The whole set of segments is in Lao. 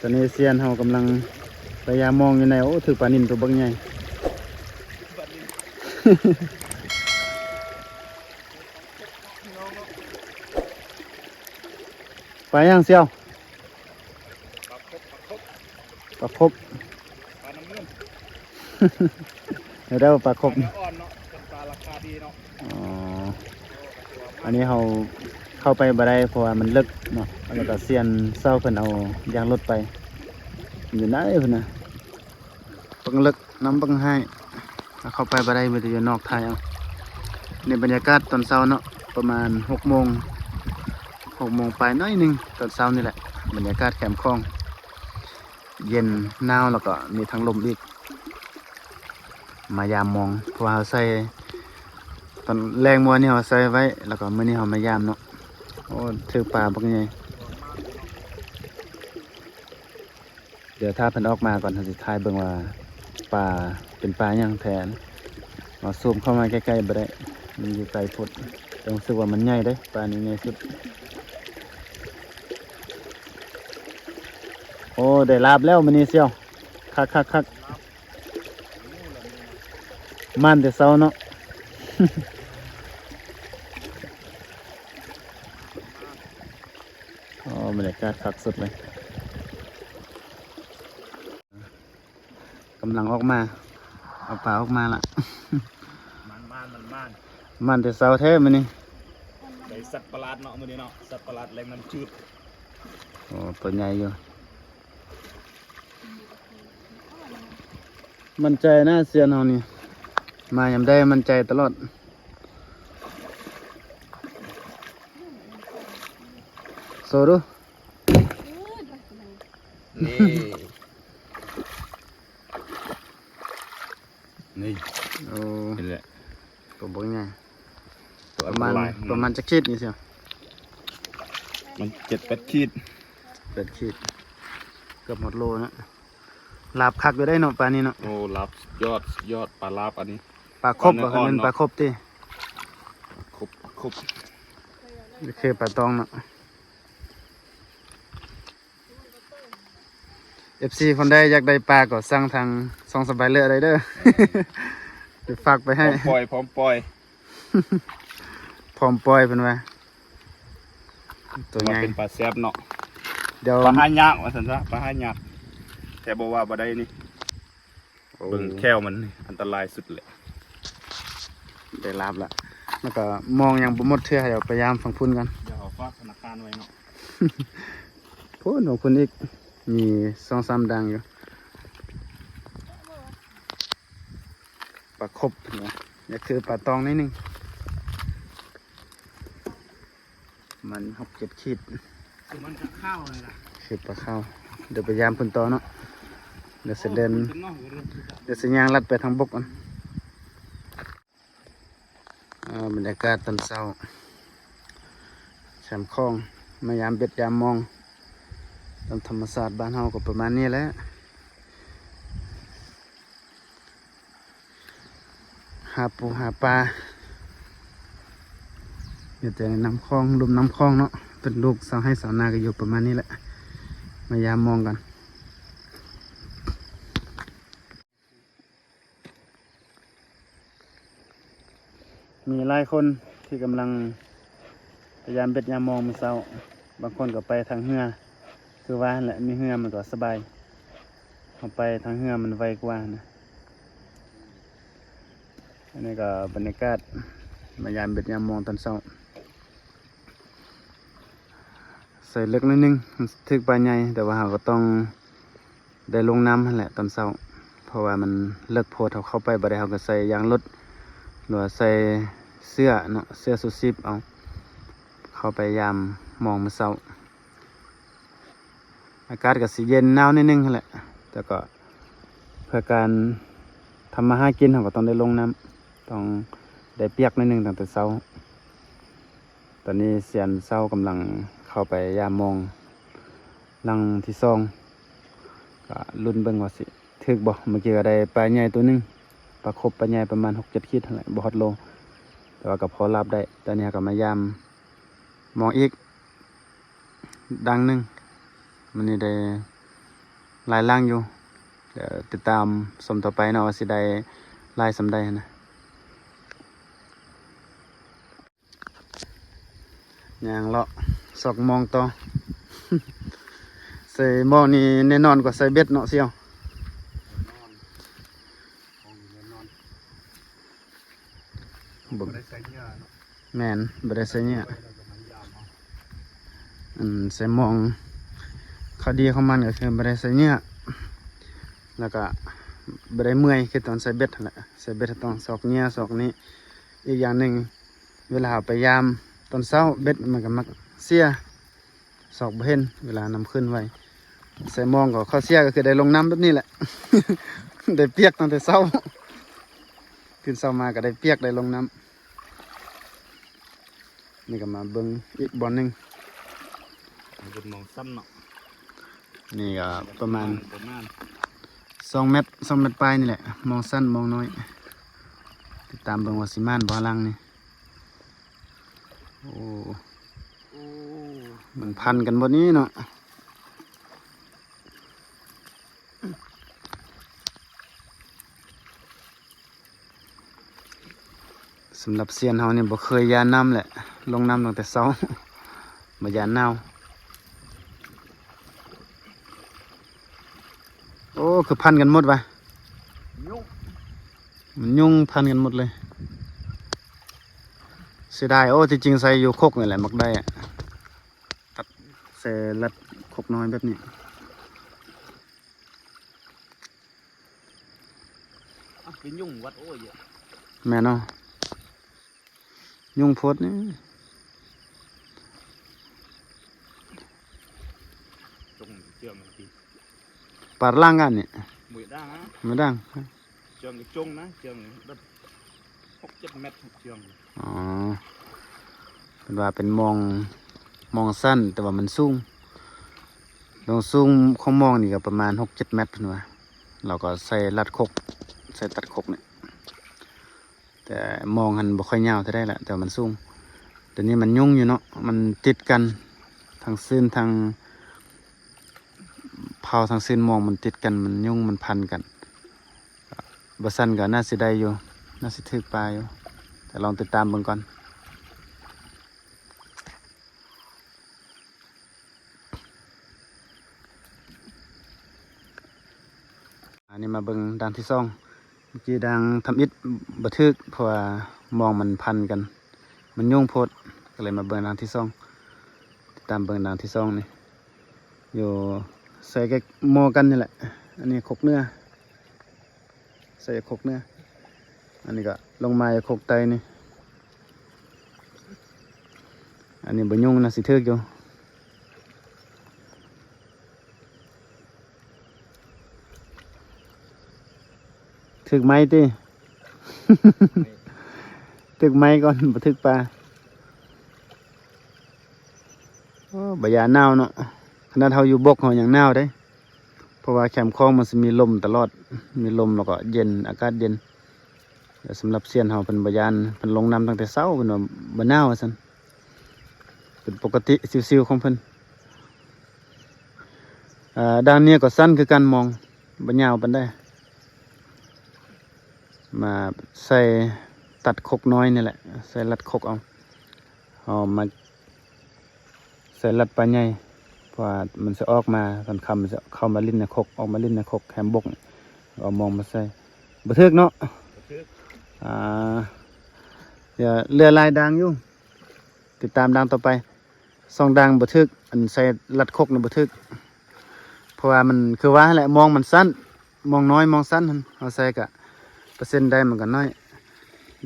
ຕອນນີ້ຊຽນເຮົາກຳລັງໄປຢາມມອງຢູ່ໃນ ໂອ້ ຖືກປານິນຕົວບັກໃຫຍ່. ປາຫຍັງຊຽວ? ປາຄົບ ປາຄົບ ປານ້ຳເງິນ ເດີ ປາຄົບ ປາເນື້ອອ່ອນເນາະ ເປັນປາລາຄາດີເນາະ. ອໍ ອັນນີ້ເຮົາເຂົ້າໄປບໍ່ໄດ້ ເພາະວ່າມັນເລິກເນາະ ແລ້ວກໍຊຽນເຊົາເພິ່ນເອົາຢາງລົດໄປ ຢູ່ໃນພຸ້ນນະ ບັກເລິກ ນ້ຳບັກຮ້າຍ ເຂົ້າໄປບໍ່ໄດ້ ມີແຕ່ຢູ່ນອກຖ່າຍເອົາ. ນີ້ບັນຍາກາດຕອນເຊົ້າເນາະ ປະມານຫົກໂມງ ຫົກໂມງປາຍໜ້ອຍໜຶ່ງ ຕອນເຊົ້ານີ້ແຫຼະ. ບັນຍາກາດແຄມຂອງ ເຢັນໜາວ ແລ້ວກໍມີທັງລົມອີກ. ມາຢາມມອງ ເພາະວ່າເຮົາໃສ່ ຕອນແລງມື້ວານນີ້ເຮົາໃສ່ໄວ້ ແລ້ວກໍມື້ນີ້ເຮົາມາຢາມເນາະ. ໂອ້ ຖືກປາບັກໃຫຍ່. ດຽວຖ້າເພິ່ນອອກມາກ່ອນ ເຮົາຊິຖ່າຍເບິ່ງວ່າປາເປັນປາຫຍັງແທ້. ເຮົາຊູມເຂົ້າມາໃກ້ໆບໍ່ໄດ້ ມັນຢູ່ໄກໂພດ. ແຕ່ຮູ້ສຶກວ່າມັນໃຫຍ່ເດ້ ປານີ້ໃຫຍ່ສຸດ. ໂອ້ ໄດ້ລາບແລ້ວມື້ນີ້ຊຽວ. ຄັກໆໆ ໝານແຕ່ເຊົ້າເນາະ. ອໍ ບັນຍາກາດຄັກສຸດເລີຍ. ກຳລັງອອກມາ ເອົາປາອອກມາລະ. ມັນມານ ມັນມານ ມັນແຕ່ເຊົ້າແທ້ມື້ນີ້. ໄດ້ສັດປະຫຼາດເນາະມື້ນີ້ເນາະ ສັດປະຫຼາດແລງນ້ຳຈືດ. ໂອ້ ຕົວໃຫຍ່ຢູ່. ໝັ້ນໃຈນະ ຊຽນເຮົານີ້ ມາຍາມໃດໝັ້ນໃຈຕະຫຼອດ. ໂຊດູ. ນີ້ ນີ້ ໂອ້ ເຫັນແຫຼະ ຕົວບັກໃຫຍ່. ປະມານ ປະມານຈັກຂີດນີ້ຊຽວ? ມັນເຈັດແປດຂີດ ແປດຂີດ ເກືອບຮອດໂລນະ. ລາບຄັກຢູ່ໄດ໋ເນາະ ປານີ້ເນາະ. ໂອ້ ລາບສຸດຍອດ ສຸດຍອດ ປາລາບອັນນີ້. ປາຄົບບໍ່? ປາເນື້ອອ່ອນເນາະ ເປັນປາຄົບຕິ? ປາຄົບ ປາຄົບ ໂອເຄ ປາຕອງເນາະ. ເອັຟຊີຄົນໃດຢາກໄດ້ປາກໍສັ່ງທາງຊ່ອງສະບາຍເລີໄດ້ເດີ ເອີ ເດີຝາກໄປໃຫ້. ພ້ອມປ່ອຍ ພ້ອມປ່ອຍ ພ້ອມປ່ອຍເພິ່ນວ່າ. ຕົວໃຫຍ່ ເປັນປາແຊບເນາະ. ດຽວ ປາຫາຍາກວ່າຊັ້ນຊະ ປາຫາຍາກ ແຕ່ບໍ່ວ່າບໍ່ໄດ້ນີ້. ໂອ້ ເບິ່ງແຂ້ວມັນນີ້ອັນຕະລາຍສຸດແຫຼະ. ໄດ້ລາບລະ ແລ້ວກໍມອງຍັງບໍ່ໝົດເທື່ອ ດຽວໄປຢາມຝັ່ງພຸ້ນກັນ. ດຽວເຮົາຝາກທະນາຄານໄວ້ເນາະ. ພຸ້ນ ຝັ່ງພຸ້ນອີກ ມີສອງສາມດັ່ງຢູ່. ປາຄົບເນາະ ນີ້ຄືປາຕອງໜ້ອຍໜຶ່ງ. ປະມານຫົກເຈັດຂີດ ຄືປາຂາວ. ດຽວໄປຢາມເພິ່ນຕໍ່ເນາະ. ດຽວຊິເດີນ ດຽວຊິຍ່າງລັດໄປທາງບົກກ່ອນ. ອ່າ ບັນຍາກາດຕອນເຊົ້າ ແຄມຂອງ ມາຢາມເບັດຢາມມອງ ຕາມທຳມະຊາດບ້ານເຮົາກໍປະມານນີ້ແຫຼະ. ຫາປູຫາປາ ຢູ່ແຕ່ໃນນ້ຳຂອງ ລຸ່ມນ້ຳຂອງເນາະ. ເປັນລູກຊາວໄຮ່ຊາວນາກໍຢູ່ປະມານນີ້ແຫຼະ. ມາຢາມມອງກັນ. ມີຫຼາຍຄົນທີ່ກຳລັງໄປຢາມເບັດຢາມມອງມື້ເຊົ້າ. ບາງຄົນກໍໄປທາງເຮືອ ຄືວ່າຫັ້ນແຫຼະ ມີເຮືອມັນກໍສະບາຍ. ເຮົາໄປທາງເຮືອມັນໄວກວ່ານະ. ອັນນີ້ກໍບັນຍາກາດມາຢາມເບັດຍາມມອງຕອນເຊົ້າ. ໃສ່ເລິກໜ້ອຍໜຶ່ງ ມັນຖືກປາໃຫຍ່ ແຕ່ວ່າເຮົາກໍຕ້ອງໄດ້ລົງນ້ຳຫັ້ນແຫຼະຕອນເຊົ້າ ເພາະວ່າມັນເລິກໂພດ ເຮົາເຂົ້າໄປບໍ່ໄດ້. ເຮົາກໍໃສ່ຢາງລົດ ຫຼືວ່າໃສ່ເສື້ອເນາະ ເສື້ອຊູຊີບເອົາ ເຂົ້າໄປຢາມມອງມື້ເຊົ້າ. ອາກາດກໍຊິເຢັນໜາວໜ້ອຍໜຶ່ງຫັ້ນແຫຼະ ແຕ່ກໍເພື່ອການທຳມາຫາກິນ ເຮົາກໍຕ້ອງໄດ້ລົງນ້ຳ ຕ້ອງໄດ້ປຽກໜ້ອຍໜຶ່ງຕັ້ງແຕ່ເຊົ້າ. ຕອນນີ້ຊຽນເຊົາກຳລັງເຂົ້າໄປຢາມມອງຫຼັງທີສອງ ກໍລຸ້ນເບິ່ງວ່າຊິຖືກບໍ່. ເມື່ອກີ້ກໍໄດ້ປາໃຫຍ່ໂຕໜຶ່ງ ປາຄົບປາໃຫຍ່ປະມານຫົກເຈັດຂີດຫັ້ນແຫຼະ ບໍ່ຮອດໂລ ແຕ່ວ່າກໍພໍລາບໄດ້. ຕອນນີ້ເຮົາກໍມາຢາມມອງອີກ ດັ່ງໜຶ່ງ ມື້ນີ້ໄດ້ ຫຼາຍຫຼັງຢູ່. ດຽວຕິດຕາມຊົມຕໍ່ໄປເນາະ ວ່າຊິໄດ້ຫຼາຍສ່ຳໃດຫັ້ນນະ. ຍ່າງເລາະຊອກມອງຕໍ່. ໃສ່ມອງນີ້ແນ່ນອນກວ່າໃສ່ເບັດເນາະສ່ຽວ. ບໍ່ໄດ້ໃສ່ເຫຍື່ອເນາະ. ແມ່ນ ບໍ່ໄດ້ໃສ່ເຫຍື່ອ. ອັນໃສ່ມອງ ຂໍ້ດີຂອງມັນກໍຄືບໍ່ໄດ້ໃສ່ເຫຍື່ອ ແລ້ວກໍບໍ່ໄດ້ເມື່ອຍຄືຕອນໃສ່ເບັດຫັ້ນແຫຼະ. ໃສ່ເບັດຕ້ອງຊອກເຫຍື່ອຊອກນີ້. ອີກຢ່າງໜຶ່ງ ເວລາເຮົາໄປຍາມຕອນເຊົ້າ ເບັດມັນກໍມັກເສຍ ຊອກບໍ່ເຫັນເວລານຳຂຶ້ນໄຫວ. ໃສ່ມອງກໍຂໍ້ເສຍກໍຄືໄດ້ລົງນ້ຳແບບນີ້ແຫຼະ ໄດ້ປຽກຕັ້ງແຕ່ເຊົ້າ ຕື່ນເຊົ້າມາກໍໄດ້ປຽກໄດ້ລົງນ້ຳ. ນີ້ກໍມາເບິ່ງອີກບ່ອນໜຶ່ງ ເປັນມອງສັ້ນເນາະ. ນີ້ກໍປະມານ ປະມານ ສອງແມັດ ສອງແມັດປາຍນີ້ແຫຼະ ມອງສັ້ນມອງນ້ອຍ. ຕິດຕາມເບິ່ງວ່າຊິໝານບໍ່ຫຼັງນີ້. ໂອ້ ໂອ້ ມັນພັນກັນບໍ່ນີ້ເນາະ. ສຳລັບຊຽນເຮົານີ້ບໍ່ເຄີຍຢ້ານນ້ຳແຫຼະ ລົງນ້ຳຕັ້ງແຕ່ເຊົ້າ ບໍ່ຢ້ານໜາວ. ໂອ້ ຄືພັນກັນໝົດວະ ຍຸງ ມັນຍຸງພັນກັນໝົດເລີຍ. ເສຍດາຍ. ໂອ້ ທີ່ຈິງໃສ່ຢູ່ຄົກນີ້ແຫຼະ ມັກໄດ້ອະ ຕັດໃສ່ລັດຄົກນ້ອຍແບບນີ້. ເປັນຍຸງວັດ ໂອ້ຍ ແມ່ນເນາະ ຍຸງໂພດນີ້. ປາດລ່າງກັນນີ້ ບໍ່ໄດ້ ບໍ່ໄດ້. ເຊີງກໍຈົງນະ ເຊີງແບບຫົກເຈັດແມັດເຊີງ. ອໍ ເພິ່ນວ່າເປັນມອງ ມອງສັ້ນ ແຕ່ວ່າມັນສູງ ລວງສູງຂອງມອງນີ້ກໍປະມານຫົກເຈັດແມັດເພິ່ນວ່າ. ລາວກໍໃສ່ລັດຄົກ ໃສ່ຕັດຄົກນີ້ ແຕ່ມອງຫັ້ນບໍ່ຄ່ອຍຍາວເທົ່າໃດລະ ແຕ່ວ່າມັນສູງ. ດຽວນີ້ມັນຍຸງຢູ່ເນາະ ມັນຕິດກັນ ທັງຊືນ ທັງເຜົາ ທັງຊືນມອງມັນຕິດກັນ ມັນຍຸງ ມັນພັນກັນ. ບໍ່ຊັ້ນກໍໜ້າຊິໄດ້ຢູ່ ໜ້າຊິຖືກປາຢູ່ ແຕ່ລອງຕິດຕາມເບິ່ງກ່ອນ. ອັນນີ້ມາເບິ່ງດ່າງທີສອງ. ເມື່ອກີ້ດ່າງທຳອິດບໍ່ຖືກ ເພາະວ່າມອງມັນພັນກັນ ມັນຍຸງໂພດ ກໍເລີຍມາເບິ່ງດ່າງທີສອງ. ຕິດຕາມເບິ່ງດ່າງທີສອງນີ້ ຢູ່ໃສ່ໃກ້ໝໍ້ກັນນີ້ແຫຼະ. ອັນນີ້ຄົກເໜືອ ໃສ່ຄົກເໜືອ. ອັນນີ້ກໍລົງມາຄົກໃຕ້ນີ້. ອັນນີ້ບໍ່ຍຸງນະ ຊິຖືກຢູ່. ຖືກໄມ້ຕິ? ຖືກໄມ້ກ່ອນ ບໍ່ຖືກປາ. ໂອ້ ບໍ່ຢ້ານໜາວເນາະ ຂະໜາດເຮົາຢູ່ບົກເຮົາຍັງໜາວເດ້. ເພາະວ່າແຄມຂອງມັນຊິມີລົມຕະຫຼອດ ມີລົມ ແລ້ວກໍເຢັນ ອາກາດເຢັນ. ແລະ ສຳລັບຊຽນເຮົາເພິ່ນບໍ່ຢ້ານ ເພິ່ນລົງນ້ຳຕັ້ງແຕ່ເຊົ້າ ເພິ່ນວ່າບໍ່ໜາວວ່າຊັ້ນ ເປັນປົກກະຕິຊິວໆຂອງເພິ່ນ. ເອີ ດ່າງນີ້ກໍສັ້ນຄືກັນ ມອງບໍ່ຍາວປານໃດ. ມາໃສ່ຕັດຄົກນ້ອຍນີ້ແຫຼະ ໃສ່ລັດຄົກເອົາ. ເຮົາມາໃສ່ລັດປາໃຫຍ່ ເພາະວ່າມັນຊິອອກມາຕອນຄ່ຳ ມັນຊິເຂົ້າມາຫຼິ້ນໃນຄົກ ອອກມາຫຼິ້ນໃນຄົກແຄມບົກ. ເອົາມອງມາໃສ່ ບໍ່ຖືກເນາະ. ບໍ່ຖືກ. ອ່າ ເຫຼືອ ເຫຼືອຫຼາຍດ່າງຢູ່ ຕິດຕາມດ່າງຕໍ່ໄປ. ສອງດ່າງບໍ່ຖືກ ອັນໃສ່ລັດຄົກນະບໍ່ຖືກ ເພາະວ່າມັນຄືວ່າຫັ້ນແຫຼະ ມອງມັນສັ້ນ ມອງນ້ອຍ ມອງສັ້ນຫັ້ນ ເຮົາໃສ່ກະເປີເຊັນໄດ້ມັນກໍນ້ອຍ.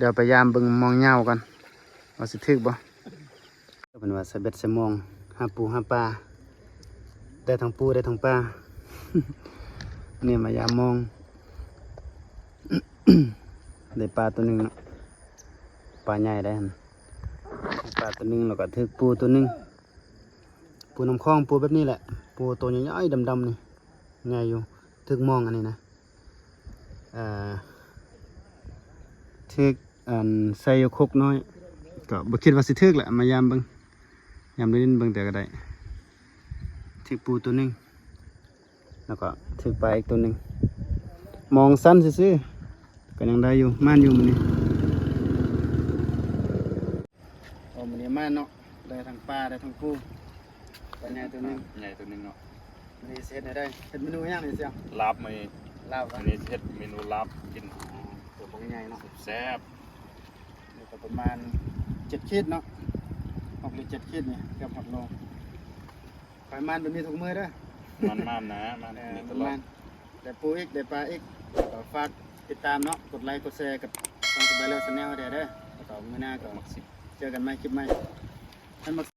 ດຽວໄປຢາມເບິ່ງມອງຍາວກ່ອນ ວ່າຊິຖືກບໍ່. ເພິ່ນວ່າໃສ່ເບັດໃສ່ມອງ ຫາປູຫາປາ ໄດ້ທັງປູໄດ້ທັງປາ. ນີ້ມາຢາມມອງ ໄດ້ປາໂຕໜຶ່ງເນາະ ປາໃຫຍ່ໄດ໋ຫັ້ນ. ປາໂຕໜຶ່ງ ແລ້ວກໍຖືກປູໂຕໜຶ່ງ ປູນ້ຳຂອງ ປູແບບນີ້ແຫຼະ ປູໂຕໃຫຍ່ໆ ດຳໆ ນີ້ ໃຫຍ່ຢູ່. ຖືກມອງອັນນີ້ນະ ເອີ ຖືກ ອັນ ໃສ່ຢູ່ຄົກນ້ອຍ ກໍບໍ່ຄິດວ່າຊິຖືກແຫຼະ. ມາຢາມເບິ່ງ ຢາມຫຼິ້ນເບິ່ງແຕ່ກໍໄດ້ ຖືກປູໂຕໜຶ່ງ. แล้วก็ถืกปลาอีกตัวหนึ่ง มองสั้นซื่อๆ ก็ยังได้อยู่ หมานอยู่มื้อนี้ โอ้ มื้อนี้หมานเนาะ ได้ทั้งปลา ได้ทั้งปู ปลาใหญ่ตัวหนึ่ง ใหญ่ตัวหนึ่งเนาะ มื้อนี้สิเฮ็ดแนวใด เฮ็ดเมนูหยังนี่เสี่ยว ลาบ มื้อนี้ ลาบวะ มื้อนี้สิเฮ็ดเมนูลาบกิน อ๋อ ตัวบักใหญ่เนาะ แซ่บ นี่ก็ประมาณเจ็ดขีดเนาะ หกหรือเจ็ดขีดนี่ เกือบฮอดโล ข้อยหมานแบบนี้ทุกมื้อเด้อ หมานๆ นะ หมาน เออ นี่ตลอด หมาน ได้ปูอีก ได้ปลาอีก ก็ฝากติดตามเนาะ กดไลค์ กดแชร์กับช่อง สบายเลิศ แชนแนล แด่เด้อ แล้วก็มื้อหน้าก็ มักสิ เจอกันใหม่คลิปใหม่ ให้มัก